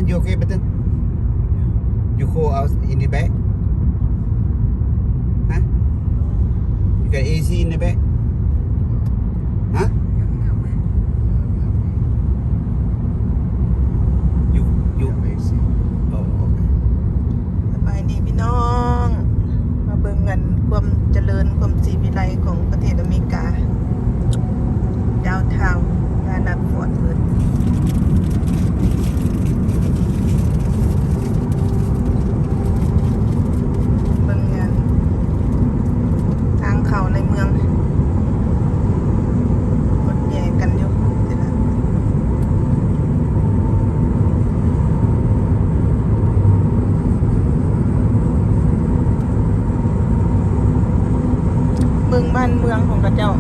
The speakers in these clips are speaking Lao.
You okay, Button? You cold out in the back? Huh? You got A C in the back? Huh? You, you, oh, okay. ສະບາຍດີພີ່ນ້ອງ ມາເບິ່ງອັນຄວາມຈະເລີນ ຄວາມສີວິໄລຂອງປະເທດອາເມລິກາ ດາວທາວ ດາລາດຟອດເພິ່ນ ເບິ່ງອັນທາງເຂົ້າໃນເມືອງ ລົດແຍ່ກັນຢູ່ ເບິ່ງບ້ານເມືອງຂອງເຂົາເຈົ້າ.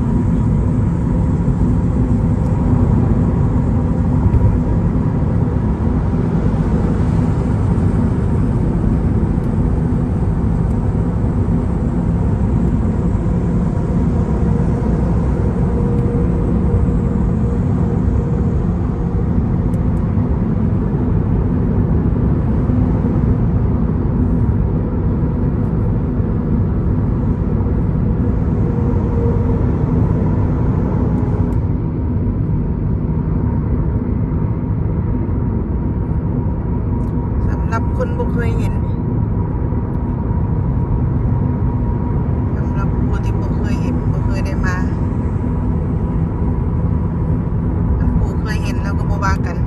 ສຳລັບຄົນບໍ່ເຄີຍເຫັນ ສຳລັບຜູ້ທີ່ບໍ່ເຄີຍເຫັນ ບໍ່ເຄີຍໄດ້ມາ ຄັນຜູ້ເຄີຍເຫັນແລ້ວກໍບໍ່ວ່າກັນ.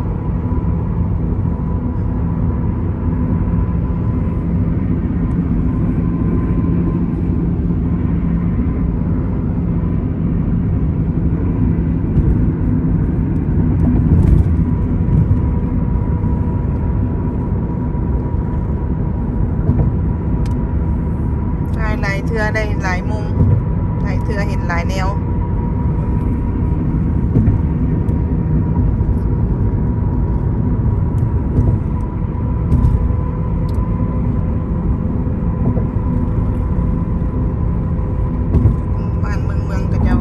ຖ່າຍຫຼາຍເທື່ອໄດ້ຫຼາຍມຸມ ຫຼາຍເທື່ອເຫັນຫຼາຍແນວ. ບ້ານເມືອງ ເມືອງຂະເຈົ້າ.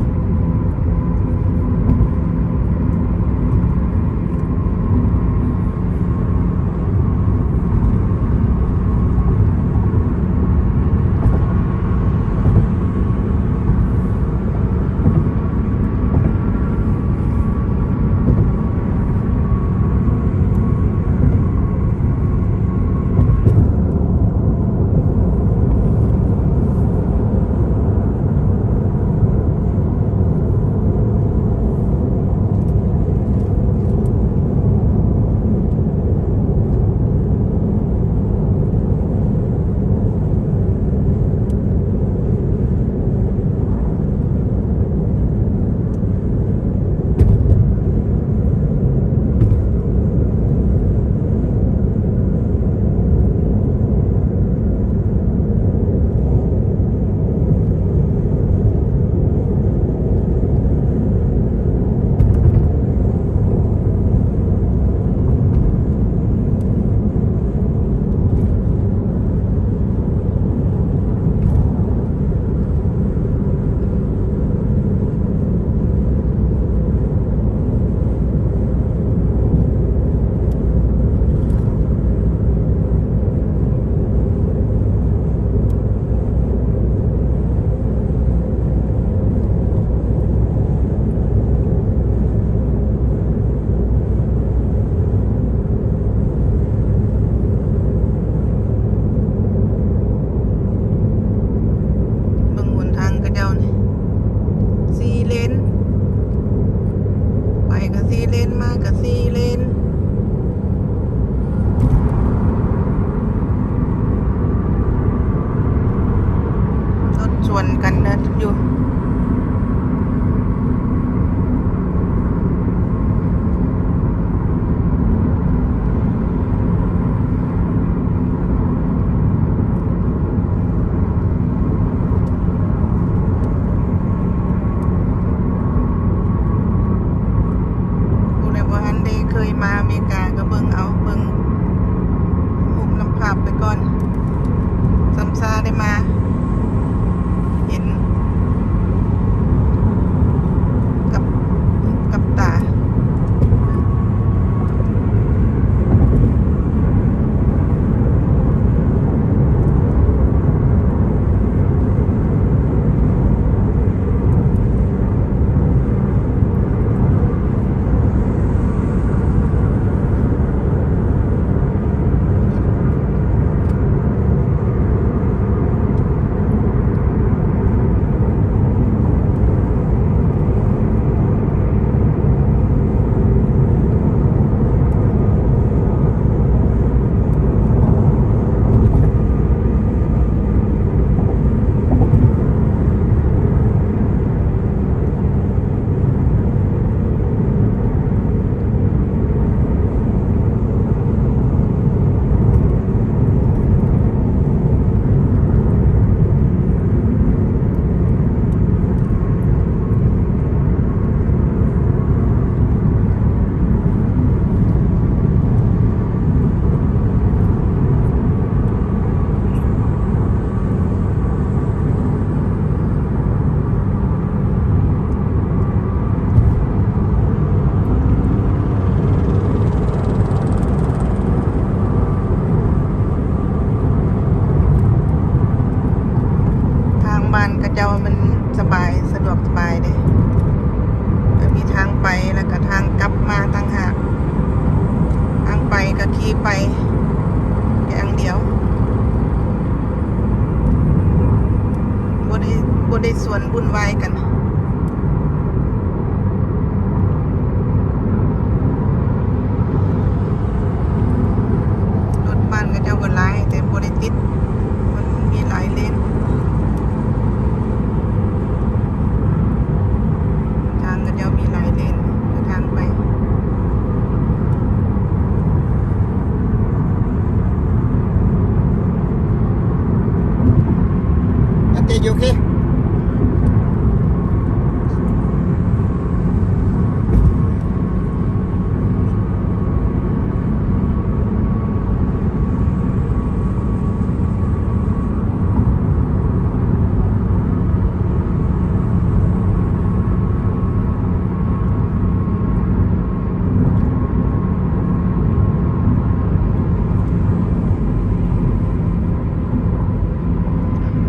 ເບິ່ງຫົນທາງເຂົາເຈົ້ານີ້ ສີ່ເລນ ໄປກໍສີ່ເລນ ມາກໍສີ່ເລນ. ລົດສວນກັນເດີຢູ່. ຜູ້ໃດບໍ່ທັນໄດ້ເຄີຍມາອາເມລິກາກໍເບິ່ງເອົາ ເບິ່ງຮູບນຳພາບໄປກ່ອນ ສ່ຳຊາໄດ້ມາເຫັນກັບ ກັບຕາ. ຢູ່ເຄ.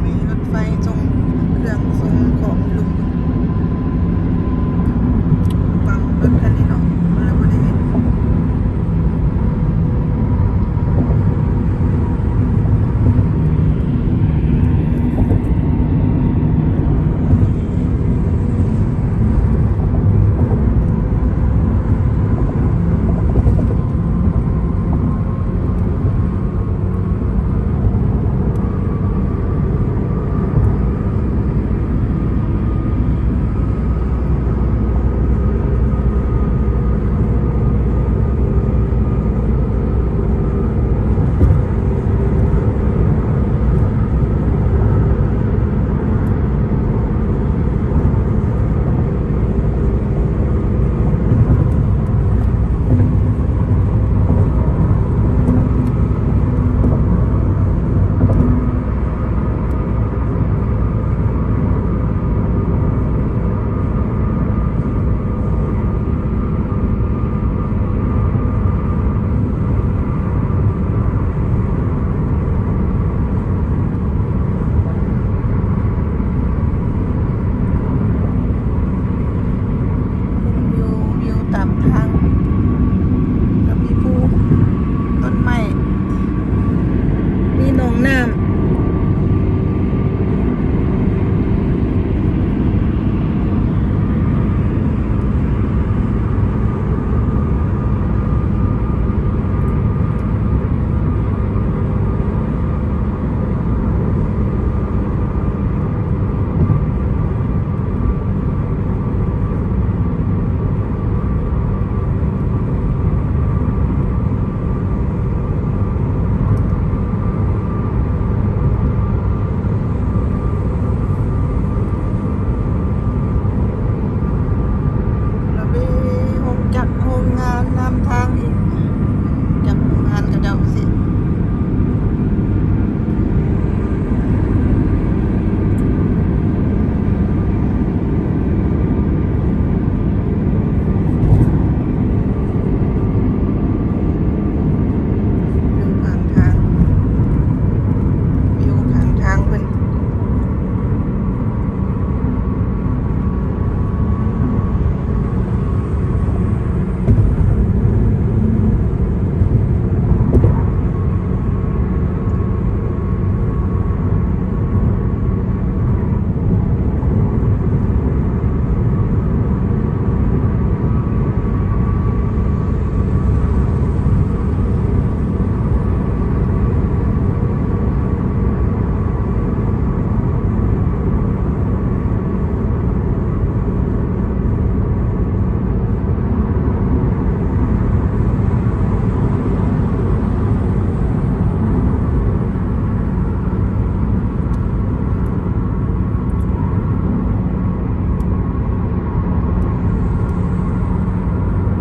ມີລົດໄຟສົ່ງເຄື່ອງສົ່ງຂອງຢູ່ລຸ່ມ. ບັງລົດຄັນນີ້ເນາະ ກໍເລີຍບໍ່ໄດ້ເຫັນ. ວິວ ວິວຕາມທາງ ກໍມີພູ ຕົ້ນໄມ້ ມີໜອງນ້ຳ. ລະມີໂຮງຈັກໂຮງງານນຳທາງອີກ ຈັກໂຮງງານເຂົາເຈົ້າຊິ ຢູ່ຂ້າງທາງ ຢູ່ຂ້າງທາງເພິ່ນ.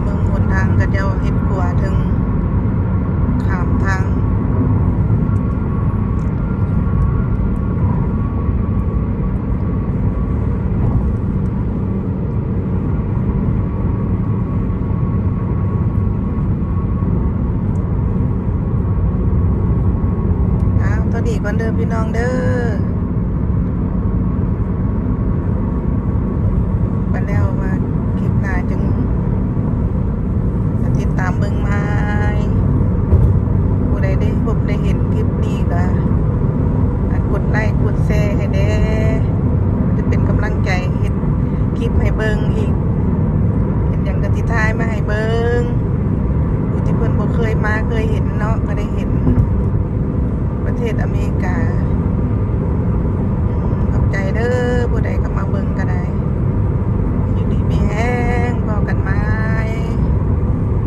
ເບິ່ງຫົນທາງ ເຂົາເຈົ້າເຮັດຂົວເທິງ ຂ້າມທາງ. ອ້າວ ເທົ່ານີ້ກ່ອນເດີພີ່ນ້ອງເດີ ໄປແລ້ວວ່າຄລິບໜ້າຈຶ່ງ ກະຕິດຕາມເບິ່ງໃໝ່. ຜູ້ໃດໄດ້ພົບໄດ້ເຫັນຄລິບນີ້ກະ ອັນ ກົດໄລ້ກົດແຊໃຫ້ແດ່ ຈະເປັນກຳລັງໃຈເຮັດຄລິບໃຫ້ເບິ່ງອີກ. ເຮັດຫຍັງກະຊິຖ່າຍມາໃຫ້ເບິ່ງ. ຜູ້ທີ່ເພິ່ນບໍ່ເຄີຍມາເຄີຍເຫັນເນາະ ກະໄດ້ເຫັນປະເທດອາເມລິກາ